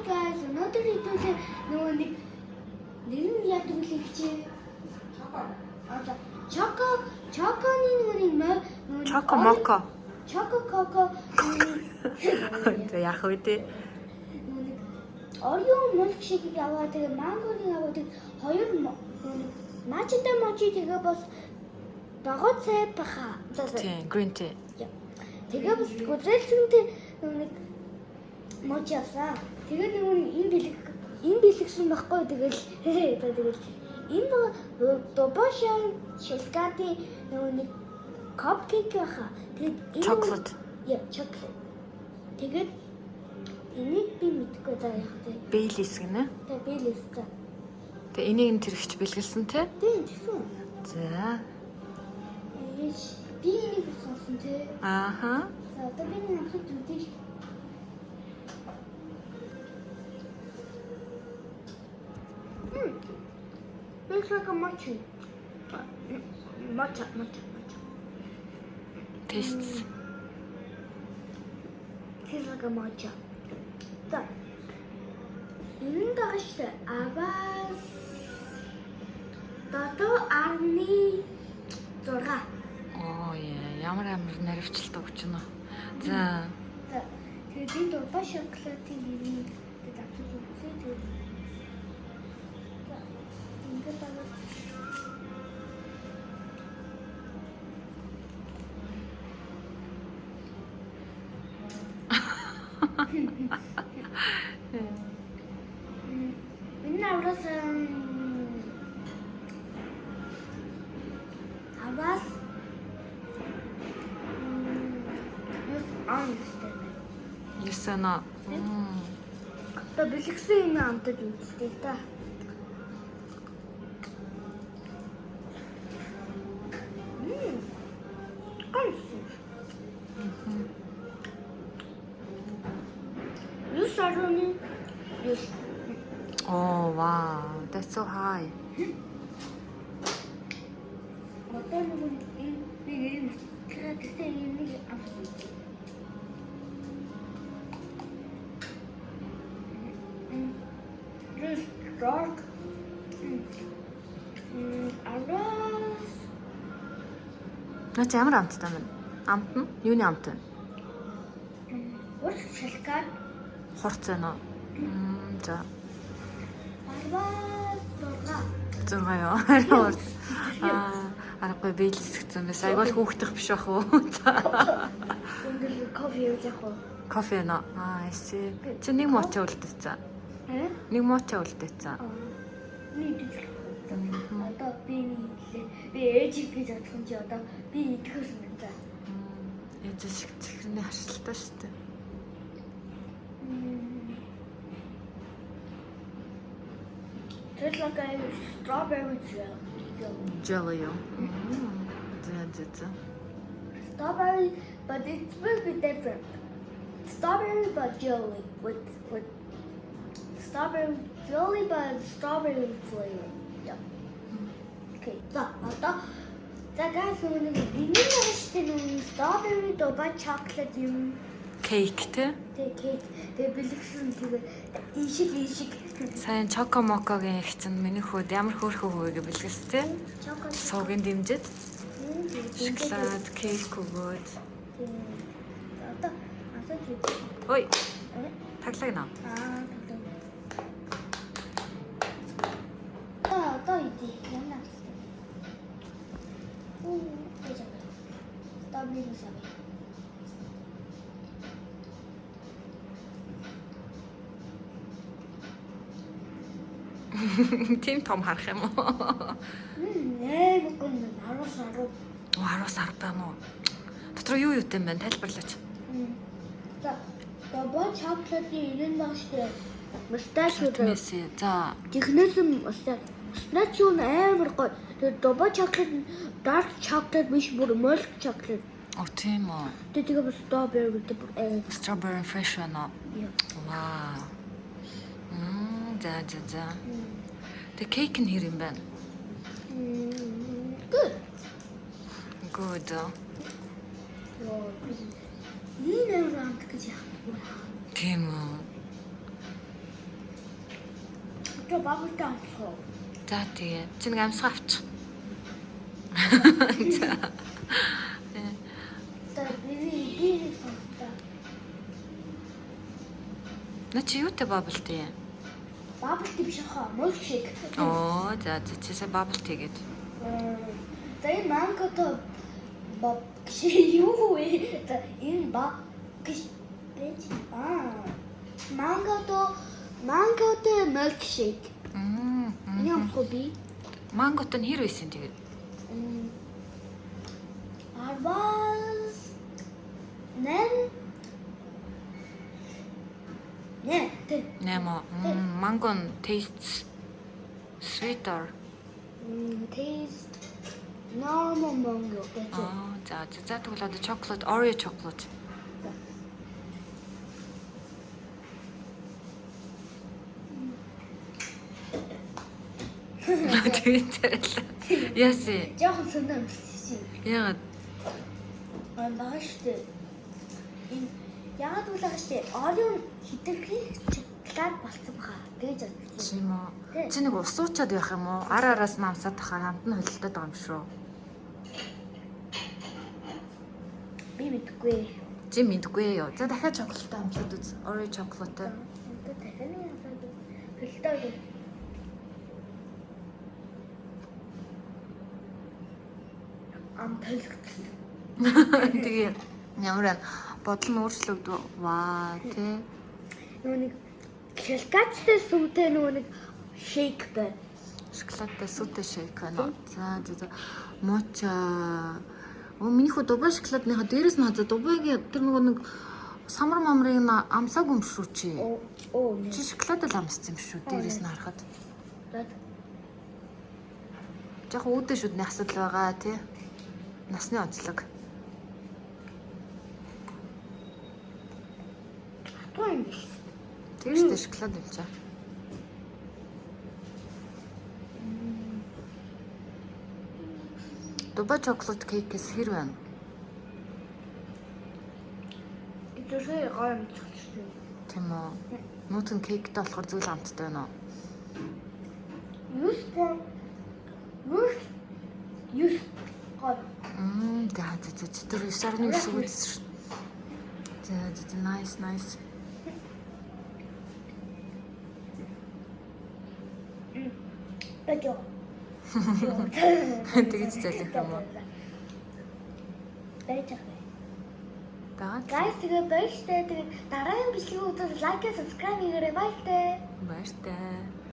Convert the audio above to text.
Guys, өнөөдөр хэдүүлээ нөгөө нэг нэр нь яадаг вэ гэж. А за, Choco Choco-ны нөгөө нэг нөгөө Choco moco. Choco Coco За, яах вэ те? нөгөө нэг Oreo milkshake-ийг аваа, тэгээ mango-ыг аваа, тэгээ хоёр нөгөө нэг matcha mochi, тэгээ бас ногоо цай баха. За. Тийм, green tea. Тэгээ бас гүзэлсэнтэй нөгөө нэг mochi авсан. Тэгээ нөгөө нэг энэ бэлэг энэ бэлэгсэн байхгүй, тэгэл за, тэгэл энэ Дубай шоколадын нөгөө нэг cupcake баха. Тэгээд энэ Chocolate. Яа, chocolate. Тэгээд энийг би мэдэхгүй, за, яг тэ. Baileys гинэ. Тэгээ Baileys, за. Тэгээ энийг нь тэрэгч бэлгэлсэн те. Тийм, тэгсэн. За. Ээж, би энийг сонсон те. Ааха. За, одоо би нэг амсаж үзье. Мм. Looks like a mochi. Matcha, matcha, matcha. Tastes. Tastes like a matcha. За. Энэ нь байгаа шүү дээ. Аваас 7.6. Оо яа, ямар амар наривчлалт өгч байна. За. За. Тэгээд энэ Дубай шоколадын нэрийг тэгээд авч үзье. Тэгээд за, ингээд байгаа. Энэ аваас 9 онцтой байна. 9 оноо. Одоо бэлгсэн юм амтаж үзтээ та. Мм. Гайс. 9.9. Oh wow, that's so high. Одоо нэг энэ би нэрийг мартчихлаа. Гэхдээ энэ нэг амтаж үзье. This dark. Араас Наа чи ямар амттай юм бэ? Амт нь? Юуны амт вэ? Урт шоколад. Хурц байна уу? За. 6. 6 юу? Арай хурц. Аа, аргагүй Baileys гэсэн байсан. Айгуул хүүхдэх биш бах уу? За. Өндөр кофе юу яах вэ? Кофе нөө. Аа, I see. Чи нэг моча үлдээсэн. Э? Нэг моча үлдээсэн. Нэг идэх. Одоо би нэг идлээ. Би ээж гэж бодсон чи одоо би идэхээс юм за. Ээж шиг чихэрний харшилтаа шүү дээ. Tastes like a strawberry gel. Jelly юу? За. Strawberry, but it will be different. Strawberry but jelly with strawberry jelly but strawberry flavor. Yeah. Okay. За, одоо за, guys, нэг энэ нэг нэг strawberry Dubai chocolate юм. Cake те? Тэг кейк, тэг бэлгсэн, тэгээ ийшиг ийшиг. Сайн Choco Moco-гийн их чинь миний хүүд ямар хөөрхөн хөвөг бэлгэлс те? Chocolate. Суугийн дэмжиж шоколад, кейк өгөөд. Одоо асууж үзье. Ой, таглаг наа. Аа, аа, одоо идэ. Ямар амттай. Уу, гэж байна. Strawberry савь. Тийм том харах юм уу? Нээ, гоо 10 10. Оо, 10 10 байна уу? Дотор юу юутай юм бэ? Тайлбарлаач. За, Дубай chocolate-ийн энэ нь баг штэ. Mustachio. Месси. За. Технээс нь mustachio. Mustachio нь амар гоё. Тэгээ Дубай chocolate нь dark chocolate биш, бүр milk chocolate. Оо, тийм үү. Тэгээ бас strawberry гэдэг бүр аа. Strawberry fresh байна уу? Яа. Вау. За. Тэгээ кейк нь хэр юм бэ? Good. Good. Йоо. Энэ амар амт гэж яах вэ? Тийм үү. Одоо bubble tea амсах уу? За тэгээ. Чи нэг амсгаа авчих. За. За би сонсдоо. На чи юутай bubble tea юм? Bubble tea биш хаа, milkshake. Оо, за за чи сая bubble tea гээд. За энэ мангото боб гэж юу вэ? За энэ ба гэж бэж аа. Мангото milkshake. Мм. Энэ амсгүй би. Мангот нь хэр байсан тэгээд? Арвас нэн нэ тэ 8. Манго нь tastes sweeter. Taste normal mango. That's it. Аа, за за за тэгвэл одоо chocolate, Oreo chocolate. Тэгээд царайлаа. Яасан? Жохон сонин амсчих. Яагаад? Аа бага штэ. Энэ яагаад үл байгаа штэ. Oreo хэтэрхий шоколад болцсон баха. Тэгэж бодсон. Тийм үү? Чи нэг ус уучаад байх юм уу? Ар араас нь амсаад тахаар хамт нь холилдоод байгаа юм шүү. Би мэдэхгүй. Чи мэдэхгүй юу? За дахиад chocolate амсаад үз. Oreo chocolate. Одоо дахиад нэг амсаад холилдоо. Ам толигдсон. Тэгээ ямар байна? Бодол нь өөрчлөгдөв. Ваа, тий. Нөгөө нэг шоколадтай сүүтэй нөгөө нэг shake байна. Шоколадтай сүүтэй shake байна. За за за. Моча. Оо миний хүү Дубай шоколадныхаа дээрээс нь хазаа Дубайгийн тэр нөгөө нэг самар мамрыг нь амсаагүй юм шүү чи. Оо оо нэ. Чи шоколад л амссан юм шүү дээрээс нь харахад. За Жохо үүдэн шүдний асуудал байгаа тий. Насны онцлог. хатуу юм биш. Тэр шүү дээ шоколад юм чаа. Дубай chocolate cake-с хэр байна? Эдгээр гоё юм цогцсон. Тийм үү? Нүүтэн cake-тэй болохоор зүйл амттай байна уу? Юус гоо. Юус юус гоё. За за за чи тэр 9.9 үзсэн шүү. За за за nice nice. Бэжо. Тэгэж залих юм уу? Байж байгаа. Дагаад Guys тэгээ баяртай. Тэгээ дараагийн бичлэгийг үзвэл like, subscribe хийгээрэй. Баяртай. баяртай.